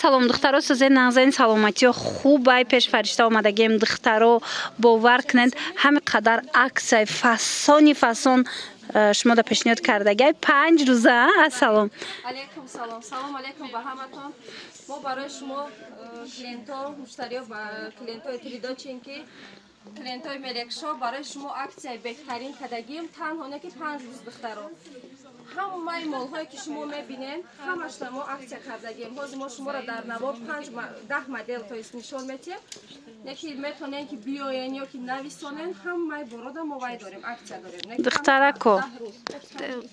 Салом, духтаро, сӯзе, нағзани, саломатиё, хубай? Пеш Фаришта омадагием. Духтаро, бовар кунед, ҳами қадар аксияи фасони фасон шумо да пешниҳод кардагиай 5 рӯза. Ассалом. Алейкум салом, салом алейкум ба ҳаматон. Мо барои шумо, клиентҳо, муштариё ба клиентҳои Тридочин, ки клиентҳои Мелекшоп, барои шумо аксияи беҳтарин кардагием, танҳо не ки 5 рӯз. Духтаро, ҳамаи молҳое, ки шумо мебинед, ҳамашна мо аксия кардагием. Ҳозир мо шуморо дар навор панҷ, 10 модел, то есть, нишон метиҳем, не ки метонен, ки биёен ё ки нависонен. Ҳамаи борода мо вай дорем, аксия дорем. Не ки Духтарако. 10 рӯз.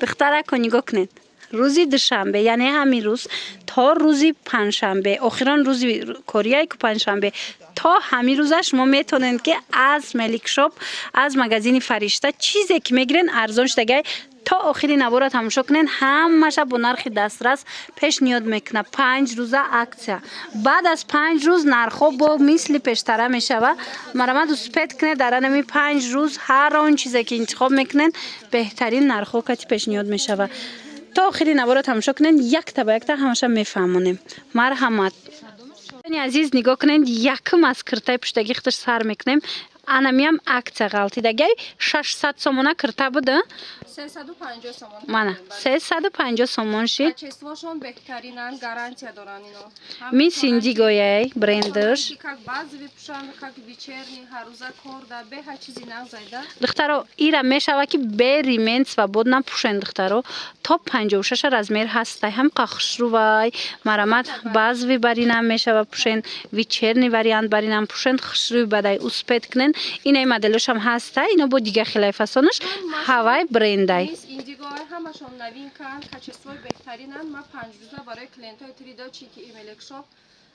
Духтарако, нигоҳ кунед, рӯзи душанбе, яъне ҳамин рӯз то рӯзи панҷшанбе, охирон рӯзи корияй ку панҷшанбе, то ҳамин рӯза шумо метавонед, ки аз Меликшоп, аз магазини Фаришта чизе ки мегирен, арзон шудагай. То охири навора тамошо кунед, ҳамаша бо нархи дастрас пешниҳод мекунад. 5 рӯза аксия, баъд аз 5 рӯз нархҳо бо мисли пештара мешава. Марамад, успеть кунед. Дар анами 5 рӯз ҳар он чизе ки интихоб мекунед, беҳтарин нархҳо кати пешниҳод мешава. То охири навора тамошо кунед, якта ба якта ҳамаша мефаҳмонем. Марҳамат, азиз, нигоҳ кунед, якум аз киртаи пуштагӣ худаш сар мекунем. Анамиам аксия ғалтидагай, 600 сомона кирта буда. 350 сомон. Мана, 350 сомон шид. Качествошон беҳтаринанд, гарантия доранд ино. Мисс Индигояй брендаш. Как базовый пӯшанд, как вечерний, ҳаррӯза кор да беҳа чизи нағзайда. Духтаро, ира мешава, ки бе ремень свободно пӯшен. Духтаро, то 56 размер ҳастай, ҳам хушрувай. Марамат, базовый баринам мешава пӯшен, вечерний вариант баринам пӯшен, хушрӯй бадай. Успеть кунен. Инаи моделошам ҳаста, ино бо дига хелай фасонаш, ҳавай брендай. Мисс Индигои ҳамашон новинкаанд, качествои беҳтаринанд. Ман 5 рӯза барои клиентҳои Тридочи, ки Мелекшоп,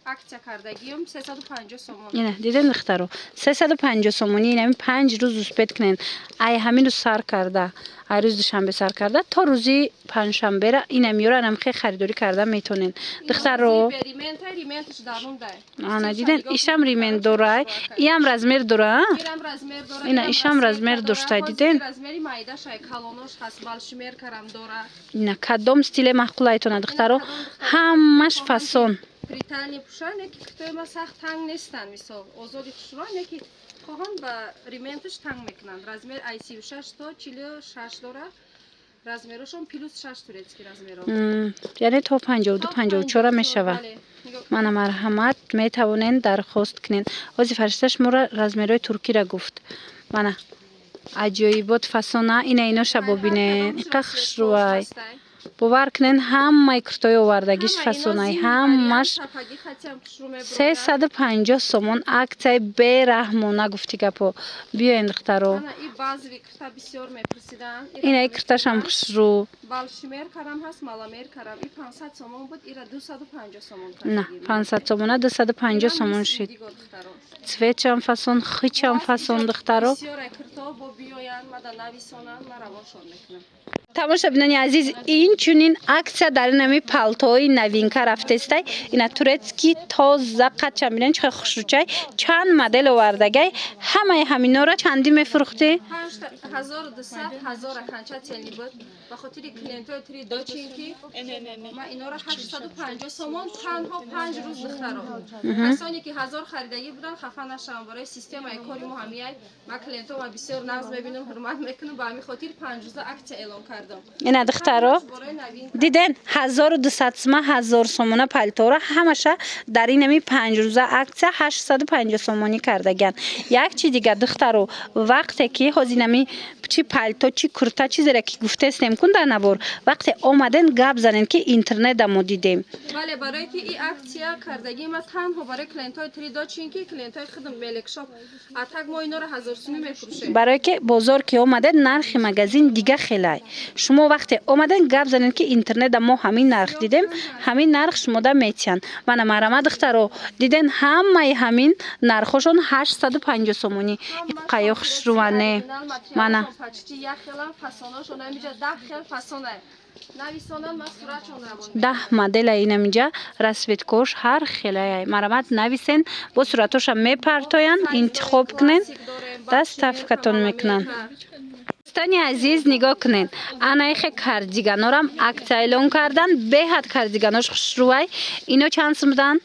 аксия кардагием, 350 сомон. Ина дидем, духтаро, 350 сомонӣ. Инами 5 рӯз успеть кунен. Ай ҳамин рӯз сар карда, ай рӯзи душанбе сар карда то рӯзи панҷшанбера инамиёро анам хе харидорӣ карда метонен, духтаро. Ремента, ременташ дарундай. Ана, диден, ишам ремень дорай, иам размер дора. Ирам размер дора. Ина, ишам размер доштай, диден? Размери майдашай, калонош ҳаст, балшимер карам дора. Ина, кадом стиле маъқулайтона, духтаро, ҳамаш фасон. Притални пӯшанд, яки китои ма сахт танг нестанд, мисол, озоди хушрӯ, яки хоҳанд, ба ременташ танг мекунанд. Размер ай 36 то 46 дора, размерошон плюс 6 турецкий размеро. Яъне то 52, 54 мешава. Мана, марҳамат, метавонен дархост кунен. Ҳозир Фаришта шуморо размерҳои туркиро гуфт. Мана, аҷоибот, фасона. Ина, иноша бобинен, иқа хушрӯвай. Бовар кунен, ҳамаи куртои овардагиш фасонай, ҳамаш 350 сомон, аксияи бераҳмона. Гуфти гапо, биёен, духтаро. Ина, и курташам хушрӯ. Балшимер карам ҳаст, маламер карам. И 500 сомон буд, ира 250 сомон. На, 500 сомона 250 сомон шид. Цветчам фасон, хичам фасон, духтаро. Бисёре кирто бо биёянд, мада нависонанд, ма равоншон мекунам. Тамошабинони азиз, инчунин аксия дар инами палтои новинка рафтестай. Ина, турецкий, тоза, қадчам бинен, чӣ хушрӯчай. Чанд модел овардагай. Ҳамаи ҳаминора чандӣ мефурӯхтӣ? 5200, ҳазора канча телни буд. Ба хотири клиентҳои три дочинки ма инора 850 сомон, танҳо 5 рӯз. Духтаро, касоне ки 1000 харидагӣ буданд, хафа нашаванд. Барои системаи кори мо ҳамияй. Ма клиентҳо бисёр нағз мебинам, ҳурмат мекунам, ба ҳамин хотир 5 рӯза аксия эълон кардам. Ина, духтаро. Бораи новинка. Диден, 1200 сума, 1000 сомона палтора ҳамаша дар инами 5 рӯза аксия 850 сомонӣ кардагиян. Як чи дигар, духтаро, вақте ки ҳозир инами чи палто, чи курта, чизере ки гуфтестем кун дар навор, вақте омаден, гап занен, ки интернета мо дидем. Бале, барое ки и аксия кардагӣ ма танҳо барои клиентҳои Тридочинки, клиентҳои худам Мелекшоп, а так мо инора 1000 сумӣ мефурӯшем. Барое ки бозор ки омадед, нархи магазин дига хелай. Шумо вақте омаден, гап занед, ки интернета мо ҳамин нарх дидем, ҳамин нарх шумода метиҳанд. Мана, марама, духтаро, диден, ҳамаи ҳамин нархҳошон 850 сомонӣ. Иққаё хушрӯване, мана. Почти як хелам фасоношон, ҳамиҷа 10 хел фасона. Нависонан, ман суратшон равон. 10 модела инаминҷа, расцветкош ҳар хелая. Марамат, нависен, бо суратоша мепартоянд, интихоб кунен, доставкатон мекунанд. Дӯстони азиз, нигоҳ кунед, анаихе кардиганорам акция эълон кардан. Беҳад кардиганош хушрӯвай. Ино чанд сум буданд?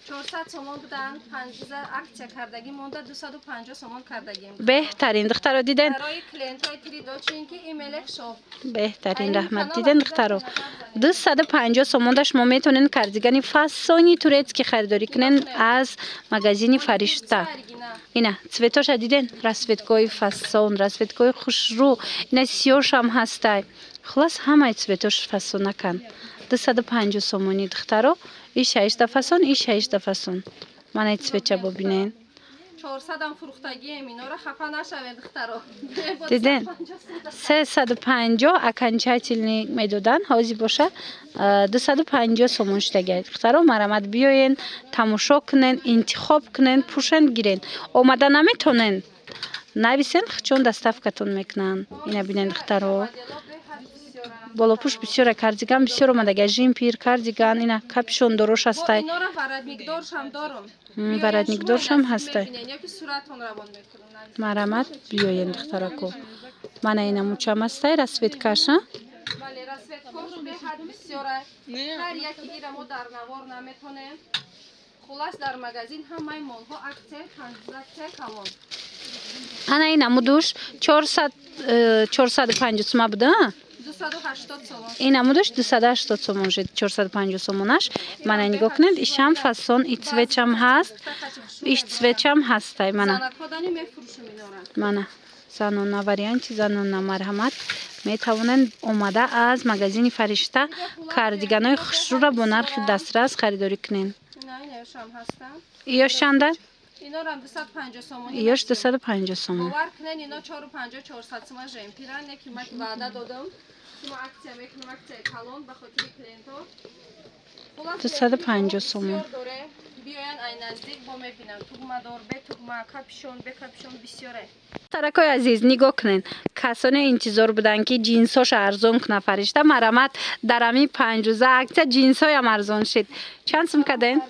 400 сомон буданд, 5 рӯза акция кардагӣ монда, 250 сомон кардагим. Беҳтарин, духтаро, диден? Барои клиентҳои Тридочин ки имелек шоп. Беҳтарин, раҳмат. Диден, духтаро, 250 сомонда шумо метавонед кардигани фасони турецкий харидорӣ кунед аз магазини «Фаришта». Ина цветоша диден, расцветкои фасон, расцветкои хушрӯ. Ина сиёшам ҳастай. Хулас, ҳамаи цветош фасонакан. 250 сомонӣ, духтаро. И шашта фасон, и шашта фасон. Мана и цветча бобинен. 400-ам фурӯхтагием инора, хафа нашавед, духтаро. Диден, 350 окончательный медодан, ҳозир боша 250 сомон шудагиай. Духтаро, марамат, биёен, тамошо кунен, интихоб кунен, пӯшен, гирен. Омада наметонен, нависен, чун доставкатон мекунанд. Ина бинен, духтаро, болопӯш бисёра, кардиган бисёр омадагиай, жемпир, кардиган, ина капюшон дорош ҳастай. Инора воротникдоршам дорум. Воротникдоршам ҳастай. Ёки суратон равон мекунам. Марамат, биёен, духтарако. Мана ина мучам ҳастай, расцветкаша. Бале, расцветкош беҳад бисёра. Ҳар яки ира мо дар навор наметонем. Хулас, дар магазин ҳамаи молҳо акция, 5 рӯза акция калон. Ана ин амудуш 400, 450 сума буда. 280 сомон. Ин амудуш 280 сомон шуд, 450 сомонаш. Мана нигоҳ кунед, ишам фасон, и цветчам ҳаст, иш цветчам ҳастай, мана. Занакодани мефурӯшем инора. Мана занона, варианти занона. Марҳамат, метавонед омада аз магазини «Фаришта» кардиганои хушрӯра бо нархи дастрас харидорӣ кунед. Ина инаёшам ҳастанд. Иёш чанда? Инорам 250 сомонӣ. Иёш 250 сомон. Бовар кунед, ино 450, 400 сума жемпиран, не ки ман ваъда додам, ки мо акция мекунем, акцияи калон ба хотири клиентҳо. Хулас, 250 сомон. бисёр доре. Биёян ай наздик, бо мебинам, тугмадор, бе тугма, капюшон, бе капюшон бисёре. Таракои азиз, нигоҳ кунед, касоне интизор буданд, ки ҷинсоша арзон куна «Фаришта», марамат, дар ҳамин 5 рӯза акция ҷинсҳоям арзон шид. Чанд сум кардем?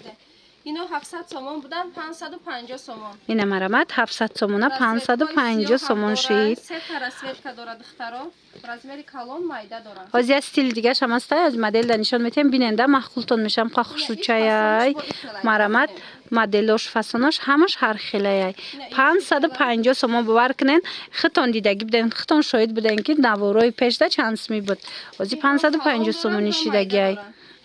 Ино 700 сомон буданд, 550 сомон. Ина, марамат, 700 сомона 550 сомон шид. Сета расцветка дора, духтаро, размери калон, майда доранд. Ҳозир як стили дигарашам ҳастай, аз моделда нишон метиҳем, биненда, маъқултон мешавам. Қа хушрӯчаяй. Марамат, моделош, фасонош ҳамаш ҳар хелаяй. 550 сомон. Бовар кунен, хитон дидагӣ буден, хитон шоҳид буден, ки наворои пешда чанд сумӣ буд. Ҳозир 550 сомонӣ шидагиай.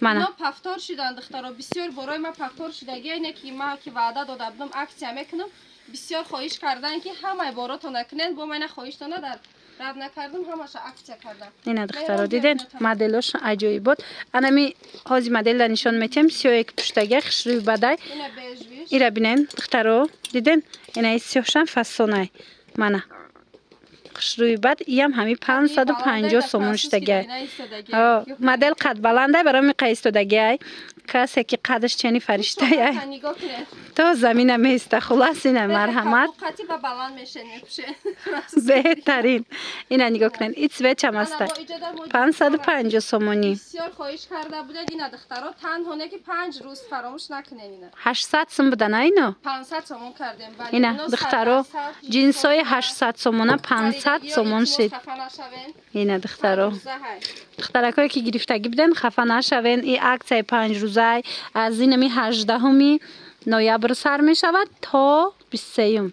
Мана. Ино повтор шуданд, духтаро, бисёр борои ма повтор шудагиай, не ки ма ки ваъда дода будам, акция мекунам, бисёр хоҳиш кардан, ки ҳамаи боротона кунен. Бо мана хоҳиштона дар рад накардам, ҳамаша акция кардам. Ина, духтаро, диден, моделош аҷоибот. Анами ҳозир моделда нишон метиҳем, сиёе ки пуштагия хушрӯи бадай. Ина бежвиш. Ира бинен, духтаро, диден, ина сиёҳшам фасонай. Мана хушрӯи бад, иям ҳами 550 сомон шудагиай. Модел қад баландай, барои миқа истодагиай. Касе ки қадаш чени «Фариштаяй», нигоҳ кунед, то замина меиста. Хулас, ина, марҳамат. Қати ба баланд мешен, мепӯшен. Беҳтарин. Ина нигоҳ кунед, и цветчам ҳастай, 550 сомонӣ. Бисёр хоҳиш карда будед. Ина, духтаро, танҳо не ки 5 рӯз, фаромӯш накунед ина. 800 сум буда, на ино? 500 сомон кардем, бале. Ина, Ино духтаро, 100, ҷинсҳои 800 сомона 500 сомон шид. Хафа нашавен. Ина, духтаро, 5 рӯза ҳай. Духтаракое ки гирифтагӣ буден, хафа нашавен. И акцияи 5 рӯзай аз инами 18-уми ноябр сар мешавад то 23-юм.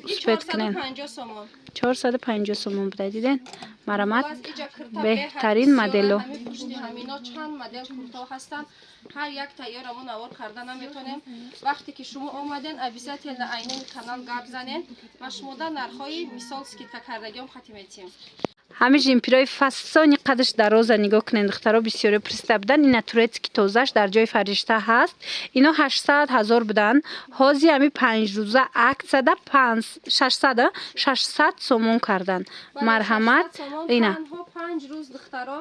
Успеть кунен. 450 сомон. 450 сомон буда, диден, марамат. Хулас, иҷа курта Беҳтарин беҳад модело. бисёранд. Ҳамин пушти ҳамино чанд модел куртаҳо ҳастанд. Ҳар як тайёра мо навор карда наметонем. Вақте ки шумо омаден, обязательно айнами канал гап занен ва шумода нархҳои мисол скидка кардагиом хати метиҳем. Ҳамин жемпирои фасони қадаш дароза нигоҳ кунед, духтаро, бисёре приста будан. Ина турецкий тозаш дар ҷои «Фаришта» ҳаст. Ино 800, 1000 буданд, ҳозир ҳами 5 рӯза акцияда 600, 600 сомон кардан. Бале, Марҳамат. 600 сомон. Ина. Танҳо 5 рӯз, духтаро.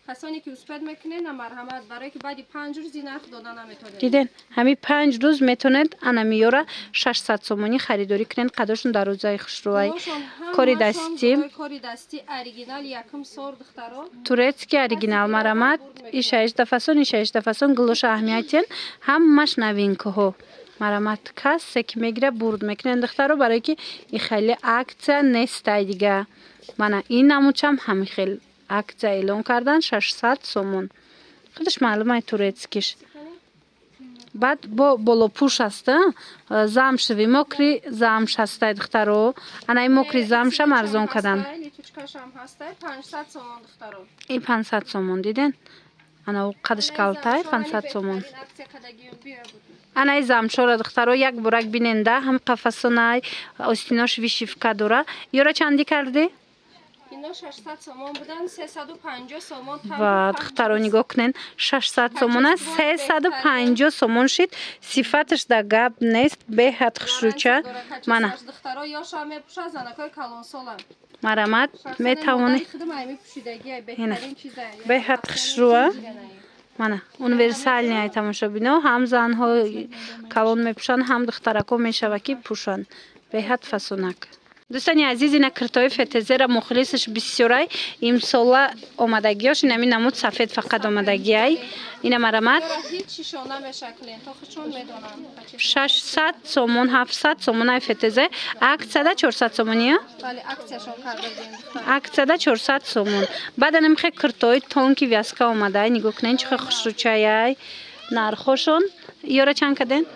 Касоне ки успеть мекунед, на, марҳамат, барое ки баъди 5 рӯз ин нарх дода наметонем. Диден, ҳамин 5 рӯз метавонед анамиёра 600 сомонӣ харидорӣ кунед. Қадошон дарозаи хушрӯай. Гулошон Кори ҳамашон дастӣ. гулои кори дастӣ, оригинал, якум сор, духтаро. Турецкий оригинал, марамат. И шашта фасон, и шашта фасон, гулоша аҳамиятен, ҳамаш новинкаҳо. Марамат, касе ки мегира, бурд мекунед, духтаро, барое ки и хеле акция нестай дига. Мана ин намудшам ҳамин хел акция эълон кардан, 600 сомон. Худаш маълумай, турецкий ш. Баъд бо болопӯш аста, замшевый, мокрый замш ҳастай, духтаро. Анаи мокрый замшам арзон кардан. Летучка шам ҳастай, 500 сомон, духтаро. Ин 500 сомон, диден? Ана қадаш калтай, 500 сомон. Акция кадагиён биё буд. Анаи замшора, духтаро, як бурак биненда, ҳам қафасонай, остинош вышивка дора. Ёра чандӣ кардӣ? Ино 600 сомон будан, 350 сомон. Ва, духтаро, нигоҳ кунен, 600 сомона 350 сомон шид. Сифаташ да гап нест, беҳад хушрӯча. Мана. Духтаро ёшам мепӯшад, занакои калонсолам. Марамат, метавонӣ. Беҳтарин чиза. Беҳад хушрӯа. Мана, универсальный ай, тамошобино. Ҳам занҳо калон мепӯшанд, ҳам духтарако мешава ки пӯшанд. Беҳад фасонак. Дӯстони азиз, ина киртои ФТЗ-ра мухлисаш бисёрай. Имсола омадагиёш инами намуд сафед фақат омадагиай. Ина, марамат. Ҳеҷ чишон намеша, клиентҳо худшон медонанд. 600 сомон, 700 сомонаи ФТЗ акцияда 400 сомония. Бале, акцияшон карда будем. Акцияда 400 сомон. Баъд анамихе киртои тонкий вязка омадай. Нигоҳ кунед, чӣ хел хушрӯчаяй. Нархошон ёра чанд каден?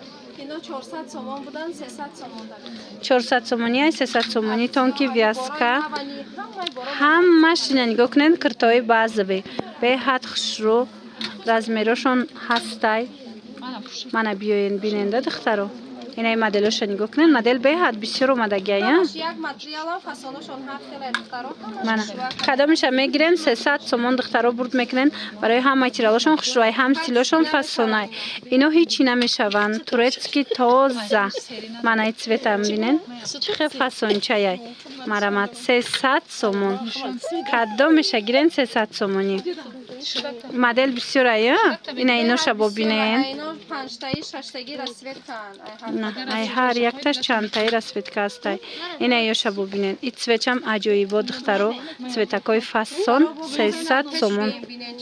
Ино 400 сомон будан, 300 сомон дадем. 400 сомони, 300 сомони тонкий вязка. Ҳамаш ина, нигоҳ кунед, киртои базовый, беҳад хушрӯ, размерошон ҳастай. Мана, биёен, биненда, духтаро. Инаи моделоша нигоҳ кунед, модел беҳад бисёр омадагиая. Ҳамаш як материалам, фасонашон ҳар хеле, духтаро. Мана, кадомеша мегирен, 300 сомон, духтаро, бурд мекунен. Барои ҳам материалошон хушрӯай, ҳам стилошон фасонай. Ино ҳичи намешаванд, турецкий, тоза. Мана, и цвет ам бинен, чӣ хел фасончаяй. Марамат, 300 сомон. Кадомеша гирен, 300 сомонӣ. Модел бисёрая. Ина иноша бобинен. Ино панҷтаи, шаштаги расцветка анд. На, ай ҳар якташ чандтаи расцветка ҳастай. Ина ёша бубинен. И цвет чам аҷоибо, духтаро. Цветакои фасон, 300 сомон.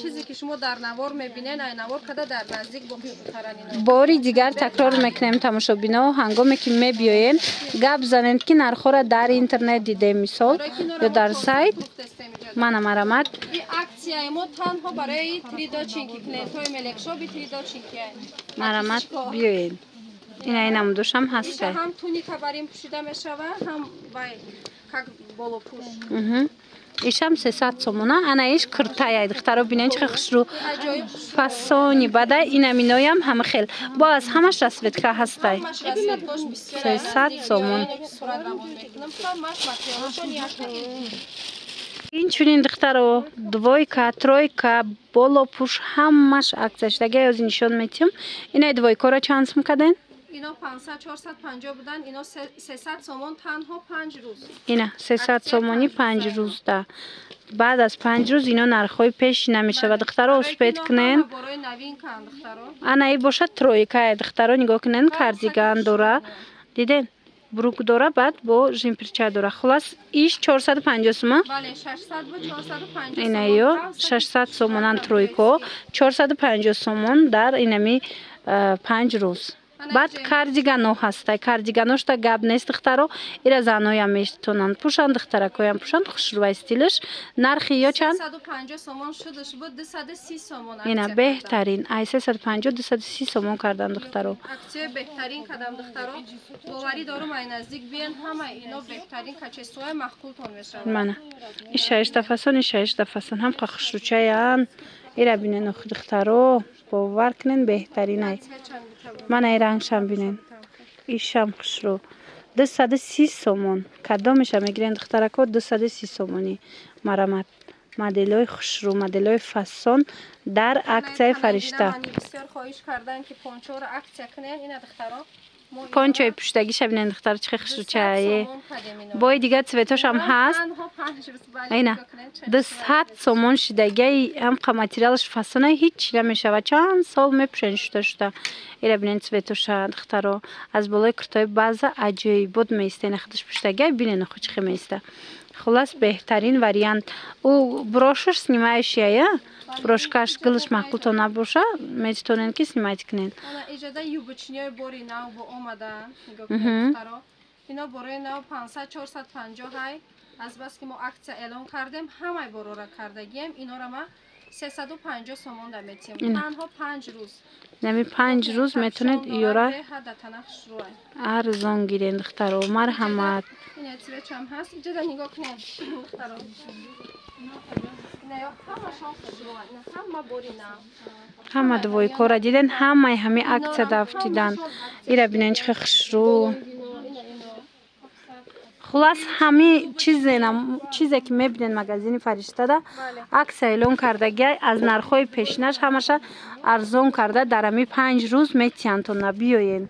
Чизе ки шумо дар навор мебинен, ай навор када дар наздик бо бихаран ино. Бори дигар такрор мекунем, тамошобино: ҳангоме ки мебиёен, гап занед, ки нархҳоро дар интернет дидем, мисол, ё дар сайт. Мана, марамат. И акцияи мо танҳо барои Тридочинки, клиентҳои Мелекшоби Тридочинки. Марамат, биёен. Ина инамудошам ҳастай. Ҳам туника бар ин пӯшида мешавад, ҳам вай как болопӯш. Ишам 300 сомона. Ана иш киртая, духтаро, бинен, чӣ хел хушрӯ, Аҷоиб. фасони бада. Инаминоям ҳама хел, бо аз ҳамаш расцветка ҳастай. Ҳамаш расцветка ш бисёр. 300 сомон. Сурат равон мекунам, ҳамаш материалашон як. Инчунин, духтаро, двойка, тройка, болопӯш, ҳамаш акция шудаги. Ози нишон метиҳам. Инаи двойка ро чанд сум карден? Ино 500, 450 будан, ино 300 сомон, танҳо 5 рӯз. Ина 300 сомонӣ 5 рӯзда. Баъд аз 5 рӯз ино нархҳои пеш намешавад, духтаро, успеть кунен. Борои новинка анд, духтаро. Ана и бошад тройка е, духтаро, нигоҳ кунен, кардиган дора, диден, брюк дора, баъд бо жемпирча дора. Хулас, иш 450 сума. Бале, 600 буд, 450. Ина ё 600 сомонан тройка, 450 сомон дар инами 5 рӯз. Баъд кардигано ҳастай. Кардиганошта гап нест, духтаро. Ира заноям метавонанд пӯшанд, духтаракоям пӯшанд, хушрӯвай стилаш. Нархи ё чанд? 350 сомон шудаш буд, 230 сомон. Ина беҳтарин, ай 350 230 сомон кардан, духтаро. Акция беҳтарин кадам, духтаро. Боварӣ дорум, ай наздик биен, ҳама ино беҳтарин качество и маъқултон мешавад. Мана, и шашта фасон, и шашта фасон ҳам хушрӯчаян. Ира бинен, охи, духтаро, бовар кунен, беҳтаринай. Мана, и рангшам бинен, ишам хушрӯ, 230 сомон. Кадомеша мегирен, духтарако, 230 сомонӣ. Марамат, моделҳои хушрӯ, моделҳои фасон дар акцияи Фаришта. Бисёр хоҳиш кардан, ки пончоро акция кунен. Ина, духтаро. Пончои пуштагиша бинен, духтар, чӣ хушрӯчае. Бои дигар цвет ошам ҳаст. Ина 200 сомон шидагиаи. Ҳамқа материалаш фасона, ҳеҷ намешавад, чанд сол мепӯшен шута шута. Ира бинен цвет оша, духтаро. Аз болои куртои база аҷоибот меиста. Ина худаш пуштагиай, бинен, ху чӣ хел меиста. Хулас, беҳтарин вариант. Ӯ брошаш снимающая, брошка ш гилаш маъқултон набоша, метавонед, ки снимать кунед. Иҷода юбочный ҳои бори нав бо омадан, нигоҳ кунед, духтаро. Ино борои нав 500, 450 ҳай. Азбаски мо акция эълон кардем, ҳамаи борора кардагием. Инора ма 350 сомон да метиҳем. Танҳо 5 рӯз. Нами 5 рӯз метавонед иёра арзон гирен, духтаро, марҳамат. Ина цветчам ҳаст. Иҷода нигоҳ кунед, духтаро. Ҳамашон хушрӯ, ҳама бори нав. Ҳама двойкора диден, ҳамаи ҳами акция дафтидан. Ира бинен, чӣ хел хушрӯ. Хулас, ҳами чизе ки мебинед, магазини Фариштада акция эълон кардагиай, аз нархҳои пешинаш ҳамаша арзон карда, дар ҳами 5 рӯз метиҳанд. Биёен,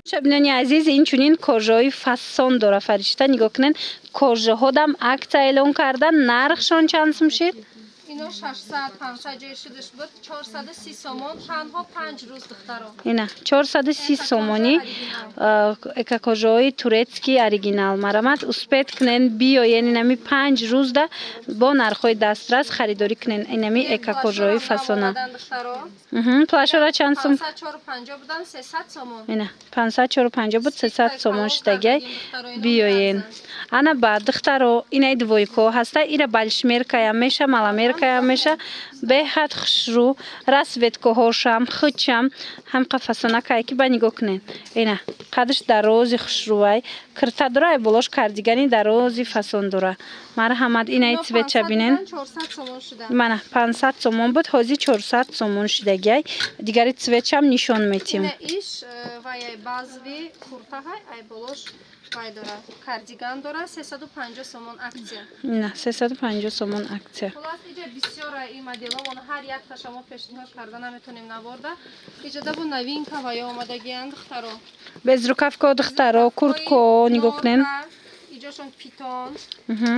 шабинони азиз, инчунин кожаҳои фасон дора Фаришта. Нигоҳ кунед, кожаҳодам акция эълон карда. Нархшон чанд сум шид? Ино 600, 500 ҷои шудаш буд, 430 сомон, танҳо 5 рӯз, духтаро. Ина 430 сомонӣ экокожаҳои турецкий оригинал. Марамат, успеть кунен, биёен, инами 5 рӯзда бо нархҳои дастрас харидорӣ кунен инами экокожаҳои фасона. Плащора чанд сум? 550 будан, 300 сомон. Ина 550 буд, 300 сомон шудагиай. Биёен. Ана ба духтаро, инаи двойко ҳаста, ира большемеркая меша, маломеркая меша, беҳад хушрӯ. Расцветкоҳошам, хучам ҳамқа фасонакае, ки ба нигоҳ кунед, ина қадаш дарози хушрӯвай, кирта дора, ай болош кардигани дарози фасон дора. Марҳамат, инаи цветча бинен. Мана 500 сомон буд, ҳозир 400 сомон шудагиай. Дигари цветчам нишон метиҳем. Иш ваяй баъзви куртаҳай, ай болош вай дора, кардиган дора, 350 сомон акция. На, 350 сомон акция. Хулас, иҷа бисёра ин моделомон, ҳар якташа мо пешниҳод карда наметонем наворда. Иҷада бо новинка ва ё омадагиянд, духтаро. Безрукавко, духтаро, куртко нигоҳ кунен. Иҷошон питон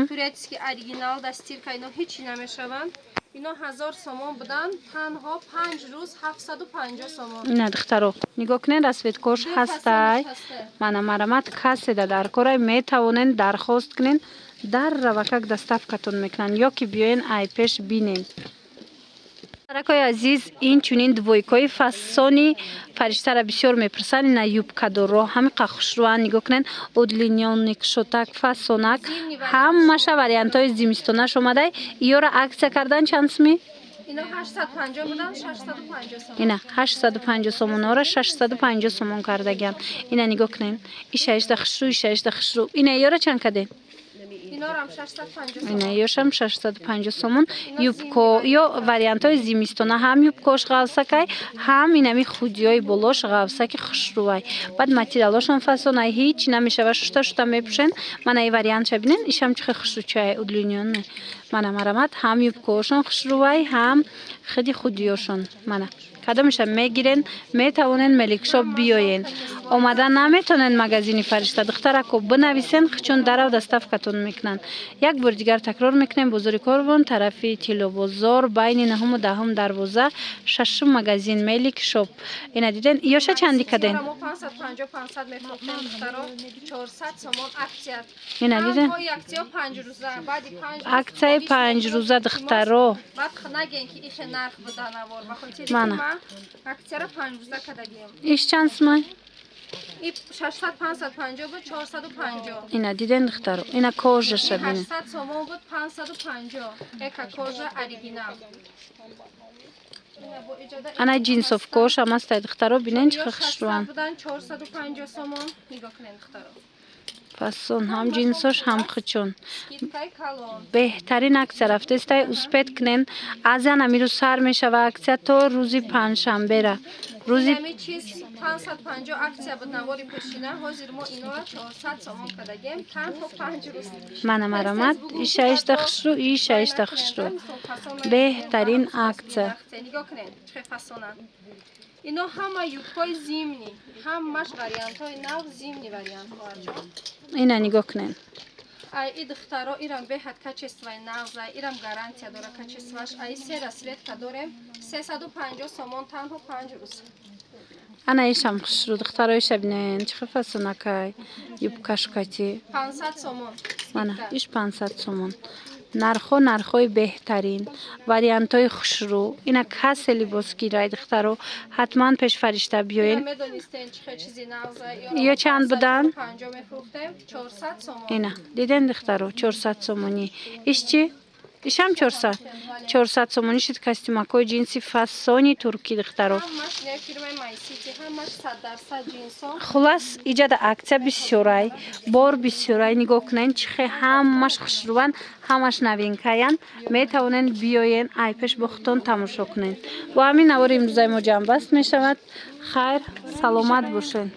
турецкий оригинал, да стирка ино ҳечи намешаванд. Ино 1000 сомон буданд, танҳо 5 рӯз 750 сомон. Ина, духтаро, нигоҳ кунед, расцветкош ҳастай. Мана, марамат, каседа дар корай, метавонен дархост кунен, дар равакак доставкатон мекунанд, ё ки биёен, ай пеш бинен. Ракои азиз, ин чунин двойкои фасони Фариштара бисёр мепурсанд. Ина юбкадорро ҳамиқа хушрӯанд, нигоҳ кунед, удлинённый, кушотак, фасонак, ҳамаша вариантҳои зимистонаш омадай. Иёра акция кардан чанд суми? Ино 850 буданд, 650 сомон. Ина 850 сомонора 650 сомон кардагиам. Ина нигоҳ кунед, ишаишда хушрӯ, ишаишда хушрӯ. Ина иёра чанд кадем? Инорам 650. Ина ёшам 650 сомон. Юбко ё вариантҳои зимистона, ҳам юбкош ғавсакай, ҳам инами худиёи болош ғавсаки хушрӯвай. Баъд материалошон фасонай, ҳеҷ намешава, шушта шушта мепӯшен. Мана и вариантша бинен, ишам чихе хушрӯчай, удлинённый. Мана, марамат, ҳам юбкоошон хушрӯвай, ҳам худи худиёшон. Мана, кадомеша мегирен, метавонен Меликшоп биёен. Омада наметонен магазини Фаришта, духтарако, бинависен, чун дарав доставкатон мекунанд. Як бори дигар такрор мекунем: бозори Корвон, тарафи Тиллобозор, байни наҳуму даҳум дарвоза, шашум магазин Мелик Шоп. Ина диден, ёша чанди каден? Мо 550, 500 мефурӯхтем, духтаро, 400 сомон акция. Ина диден. Танҳои акция 5 рӯза, баъди 5 рӯз. Акцияи 5 рӯза, духтаро. Баъд нагем, ки ихе нарх буда навор, ба хотири ки Мана. ма акцияро 5 рӯза кардагием. Иш чанд сумай? И 600, 550 буд, 450. Ина диден, духтаро, ина кожаша бинен. 800 сомон буд, 550, эко кожа оригинал. Ина бо иҷода. Ана ҷинсовкошам ҳастай, духтаро, бинен, чӣ Ё хушрӯанд. 600 будан, 450 сомон. Нигоҳ кунед, духтаро. Фасон, ҳам ҷинсош, ҳам хучон. Скидкаи калон. Беҳтарин акция рафтестай, успеть кунен. Азан амирӯз сар мешава акция, то рӯзи панҷшанбера, рӯзи Ҳами чиз 550 акция буд навори пешина, ҳозир мо инора 400 сомон кардагем, танҳо 5 рӯз. Мана, марамат, ишаишта хушрӯ, ишаишта хушрӯ. Беҳтарин акция. Нигоҳ кунед, чӣ фасонанд ино. Ҳама юбкои зимний, ҳамаш вариантҳои нав, зимний вариант, хоҳарҷон. Ина нигоҳ кунед. Ай и духтаро, ирам беҳад качествои нағза, ирам гарантия дора качествоаш. Ай се расцветка дорем, 350 сомон, танҳо 5 рӯз. Ана ишам хушрӯ, духтаро, иша бинен, чӣ хел фасонакай, юбкашкати. 500 сомон. Мана иш 500 сомон. Нархҳо нархҳои беҳтарин, вариантҳои хушрӯ. Ина, касе либос гирай, духтаро, ҳатман пеш Фаришта биёен. Медонистен, чӣ хел чизи нағза. Ё чанд буданд? 50 мефурӯхтем, 400 сомон. Ина, диден, духтаро, 400 сомонӣ. Иш чи? Ишам 400, 400 сомонӣ шид. Костюмакҳои ҷинси фасони туркӣ, духтаро. Ҳамаш не, фирмаи Майсити, ҳамаш 100% ҷинсо. Хулас, иҷада акция бисёрай, бор бисёрай. Нигоҳ кунен, чӣ хел ҳамаш хушрӯванд, ҳамаш новинкаян. Метавонен биёен, ай пеш бо худтон тамошо кунен. Бо ҳамин навори имрӯзаи мо ҷамъбаст мешавад. Хайр, саломат бошен.